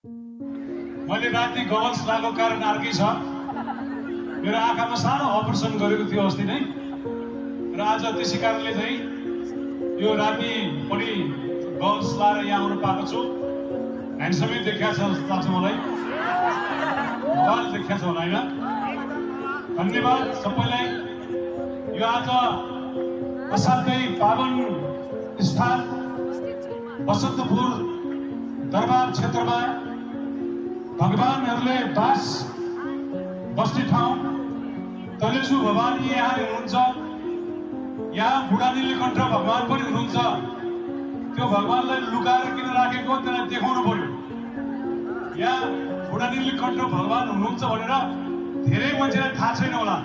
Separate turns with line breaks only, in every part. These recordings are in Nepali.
मैले राति गगल्स लगाएको कारण अर्कै छ। मेरो आँखामा सानो अपरेसन गरेको थियो अस्ति नै, र आज त्यसै कारणले चाहिँ यो राति पनि गगल्स लगाएर यहाँ आउनु पाएको छु। ह्यान्डसमै देखिया छ जस्तो लाग्छ मलाई, भगवान देखिया छ होला होइन। धन्यवाद सबैलाई। यो आज असाध्यै पावन स्थान बसन्तपुर दरबार क्षेत्रमा भगवानहरूले बास बस्ने ठाउँ तलेजु भवानी यहाँ हुनुहुन्छ। यहाँ बुढा नीलकण्ठ भगवान पनि हुनुहुन्छ। त्यो भगवानलाई लुकाएर किन राखेको त्यसलाई देखाउनु पर्यो। यहाँ बुढा नीलकण्ठ भगवान हुनुहुन्छ भनेर धेरै मान्छेलाई थाहा छैन होला।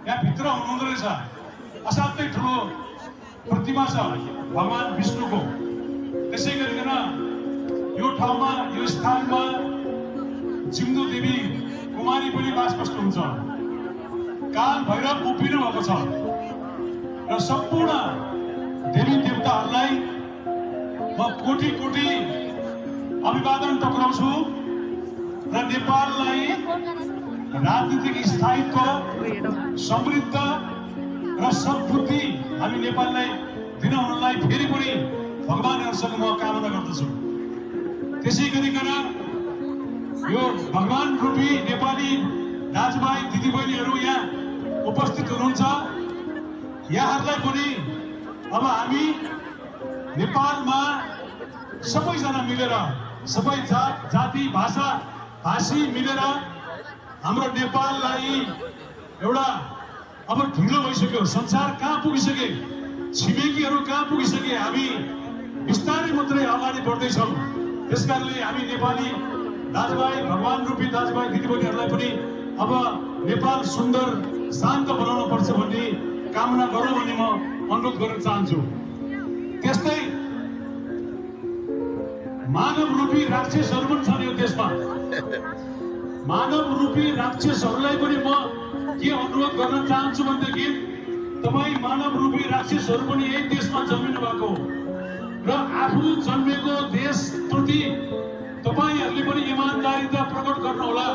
यहाँ भित्र हुनुहुँदो रहेछ। असाध्यै ठुलो प्रतिमा छ भगवान विष्णुको। त्यसै गरिकन यो ठाउँमा यो स्थानमा जिम्दो देवी कुमारी पनि बास बस्नुहुन्छ। काल भैरव उभिनु भएको छ र सम्पूर्ण देवी देवताहरूलाई म कोटी कोटी अभिवादन टक्राउँछु र नेपाललाई राजनीतिक स्थायित्व, समृद्ध र सद्बुद्धि हामी नेपाललाई दिन हुनलाई फेरि पनि भगवानहरूसँग म कामना गर्दछु। त्यसै गरिकन यो भगवान रूपी नेपाली दाजुभाइ दिदीबहिनीहरू यहाँ उपस्थित हुनुहुन्छ। यहाँहरूलाई पनि अब हामी नेपालमा सबैजना मिलेर, सबै जात जाति भाषा भाषी मिलेर हाम्रो नेपाललाई एउटा अब ढिलो भइसक्यो। संसार कहाँ पुगिसके, छिमेकीहरू कहाँ पुगिसके, हामी बिस्तारै मात्रै अगाडि बढ्दैछौँ। त्यसकारणले हामी नेपाली दाजुभाइ, भगवान रूपी दाजुभाइ दिदीबहिनीहरूलाई पनि अब नेपाल सुन्दर शान्त बनाउनु पर्छ भन्ने कामना गरौँ भन्ने म अनुरोध गर्न चाहन्छु। त्यस्तै मानव रूपी राक्षसहरू पनि छन् यो देशमा। मानव रूपी राक्षसहरूलाई पनि म के अनुरोध गर्न चाहन्छु भनेदेखि तपाईँ मानव रूपी राक्षसहरू पनि यही देशमा जन्मिनु भएको र आफू जन्मेको देशप्रति तपाईहरूले पनि इमानदारिता प्रकट गर्नुहोला।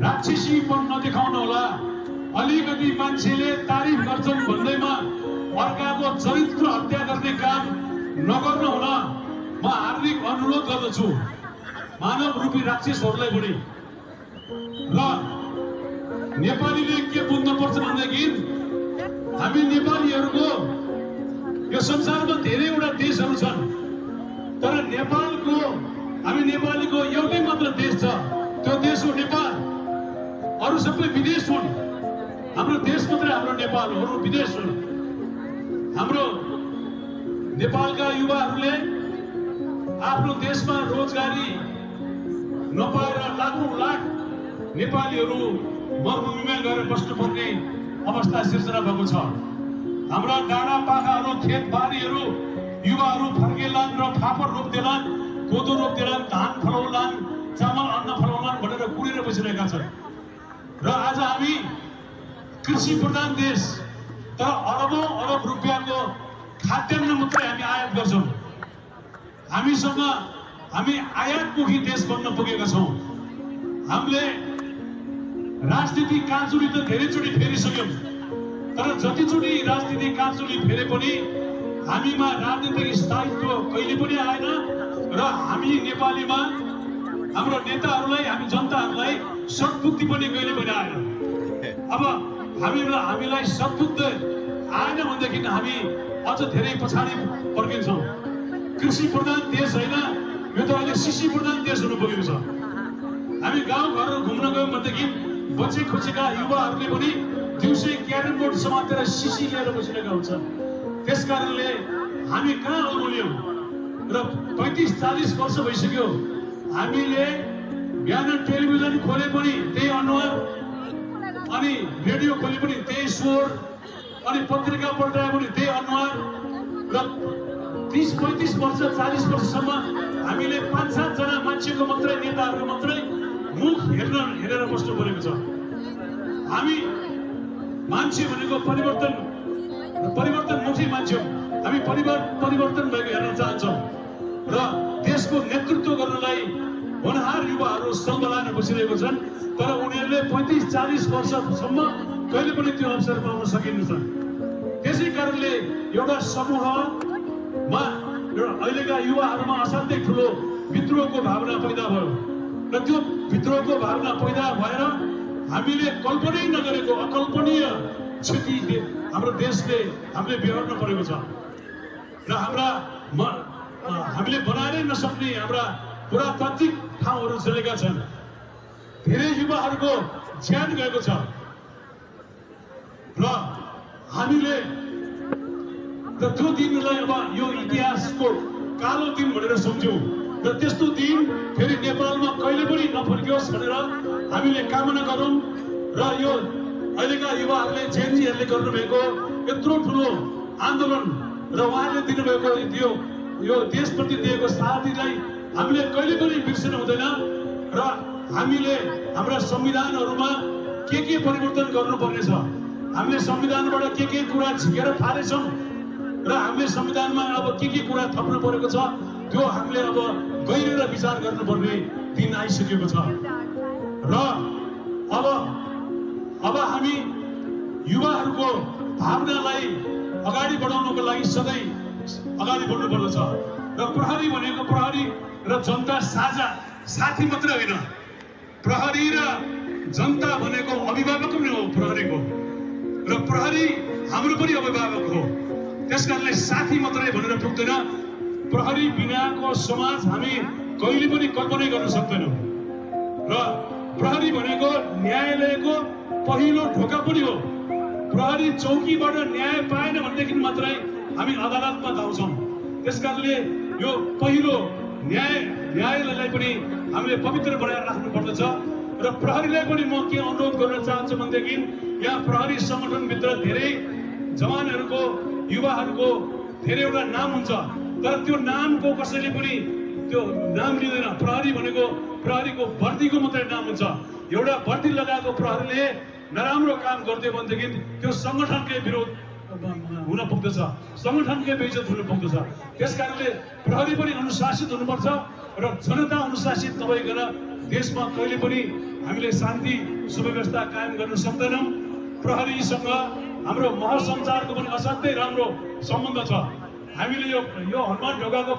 राक्षसीपन नदेखाउनु होला। अलिकति मान्छेले तारिफ गर्छन् भन्दैमा अर्काको चरित्र हत्या गर्ने काम नगर्नु होला। म हार्दिक अनुरोध गर्दछु मानव रूपी राक्षसहरूलाई पनि। र नेपालीले के बुझ्नुपर्छ भनेदेखि हामी नेपालीहरूको यो संसारमा धेरैवटा देशहरू छन्, तर नेपालको हामी नेपालीको एउटै मात्र देश छ, त्यो देश हो नेपाल। अरू सबै विदेश हुन्, हाम्रो देश मात्रै हाम्रो नेपाल हो, अरू विदेश हुन्। हाम्रो नेपालका युवाहरूले आफ्नो देशमा रोजगारी नपाएर लाखौं लाख नेपालीहरू मरुभूमिमा गएर बस्नुपर्ने अवस्था सिर्जना भएको छ। हाम्रा डाँडा पाखाहरू, खेतबारीहरू युवाहरू फर्केलान् र फापर रोप्दैलान्, कोदो रोप्दैलान्, धान फलाउलान्, चामल अन्न फलाउलान् भनेर कुरेर बसिरहेका छन्। र आज हामी कृषि प्रधान देश, तर अरबौं अरब रुपियाँको खाद्यान्न मात्रै हामी आयात गर्छौँ। हामी आयातमुखी देश बन्न पुगेका छौँ। हामीले राजनीति काँचुली त धेरैचोटि फेरिसक्यौँ, तर जतिचोटि राजनीति काँचुली फेरे पनि हामीमा राजनीतिक स्थायित्व कहिले पनि आएन र हामी नेपालीमा हाम्रो नेताहरूलाई, हामी जनताहरूलाई सद्बुद्धि पनि कहिले पनि आएन। अब हामीलाई सद्बुद्धि आएन भनेदेखि हामी अझ धेरै पछाडि फर्किन्छौँ। कृषि प्रधान देश होइन, यो त अहिले सिसी प्रधान देश हुनु पुगेको छ। हामी गाउँघरहरू घुम्न गयौँ भनेदेखि बचे खोजेका युवाहरूले पनि दिउँसै क्यारम बोर्ड समातेर सिसी लिएर बसिरहेका हुन्छन्। त्यस कारणले हामी कहाँ अलगुल्यौँ र 35-40 वर्ष भइसक्यो। हामीले बिहान टेलिभिजन खोले पनि त्यही अनुहार, अनि रेडियो खोले पनि त्यही स्वर, अनि पत्रिका पल्टाए पनि त्यही अनुहार। र 30-35 वर्ष 40 वर्षसम्म हामीले 5-7 जना मान्छेको मात्रै, नेताहरूको मात्रै मुख हेरेर बस्नु परेको छ। हामी मान्छे भनेको परिवर्तनमुखी मान्छे हो। हामी परिवर्तन भएको हेर्न चाहन्छौँ। र देशको नेतृत्व गर्नलाई होनहार युवाहरू सम्बलान बसिरहेको छन्, तर उनीहरूले 35-40 वर्षसम्म कहिले पनि त्यो अवसर पाउन सकिन्न छन्। त्यसै कारणले एउटा समूहमा अहिलेका युवाहरूमा असाध्यै ठुलो विद्रोहको भावना पैदा भयो र त्यो विद्रोहको भावना पैदा भएर हामीले कल्पनै नगरेको अकल्पनीय क्षति हाम्रो देशले हामीले बेहोर्न परेको छ र हामीले बनाएरै नसक्ने हाम्रा पुरातात्विक ठाउँहरू चलेका छन्। धेरै युवाहरूको ज्यान गएको छ र हामीले त्यो दिनलाई अब यो इतिहासको कालो दिन भनेर सम्झ्यौँ र त्यस्तो दिन फेरि नेपालमा कहिले पनि नफर्कियोस् भनेर हामीले कामना गरौँ र यो अहिलेका युवाहरूले जेनजीहरूले गर्नुभएको यत्रो ठुलो आन्दोलन र उहाँले दिनुभएको यो देशप्रति दिएको साथीलाई हामीले कहिले पनि बिर्सिनु हुँदैन र हामीले हाम्रा संविधानहरूमा के परिवर्तन गर्नुपर्नेछ, हामीले संविधानबाट के कुरा झिकेर फालेछौँ र हामीले संविधानमा अब के कुरा थप्नु परेको छ त्यो हामीले अब गहिरेर विचार गर्नुपर्ने दिन आइसकेको छ र अब हामी युवाहरूको भावनालाई अगाडि बढाउनको लागि सधैँ अगाडि बढ्नुपर्दछ र प्रहरी भनेको प्रहरी र जनता साझा साथी मात्रै होइन, प्रहरी र जनता भनेको अभिभावक पनि हो प्रहरीको र प्रहरी हाम्रो पनि अभिभावक हो। त्यसकारणले साथी मात्रै भनेर पुग्दैन, प्रहरी बिनाको समाज हामी कहिले पनि कल्पनै गर्न सक्दैनौँ र प्रहरी भनेको न्यायालयको पहिलो ढोका पनि हो। प्रहरी चौकीबाट न्याय पाएन भनेदेखि मात्रै हामी अदालतमा धाउँछौँ। त्यसकारणले यो पहिलो न्यायालयलाई पनि हामीले पवित्र बनाएर राख्नु पर्दछ र प्रहरीलाई पनि म के अनुरोध गर्न चाहन्छु भनेदेखि यहाँ प्रहरी संगठनभित्र धेरै जवानहरूको युवाहरूको धेरैवटा नाम हुन्छ, तर त्यो नामको कसैले पनि त्यो नाम लिँदैन। प्रहरी भनेको प्रहरीको भर्तीको मात्रै नाम हुन्छ। एउटा भर्ती लगाएको प्रहरीले नराम्रो काम गरिदियो भनेदेखि त्यो संगठनकै विरोध हुन पुग्दछ, संगठनकै बेइज्जत हुन पुग्दछ। त्यसकारणले प्रहरी पनि अनुशासित हुनुपर्छ र जनता अनुशासित नभइकन देशमा कहिले पनि हामीले शान्ति सुव्यवस्था कायम गर्न सक्दैनौँ। प्रहरीसँग हाम्रो महासञ्चारको पनि असाध्यै राम्रो सम्बन्ध छ। हामीले यो हनुमान ढोकाको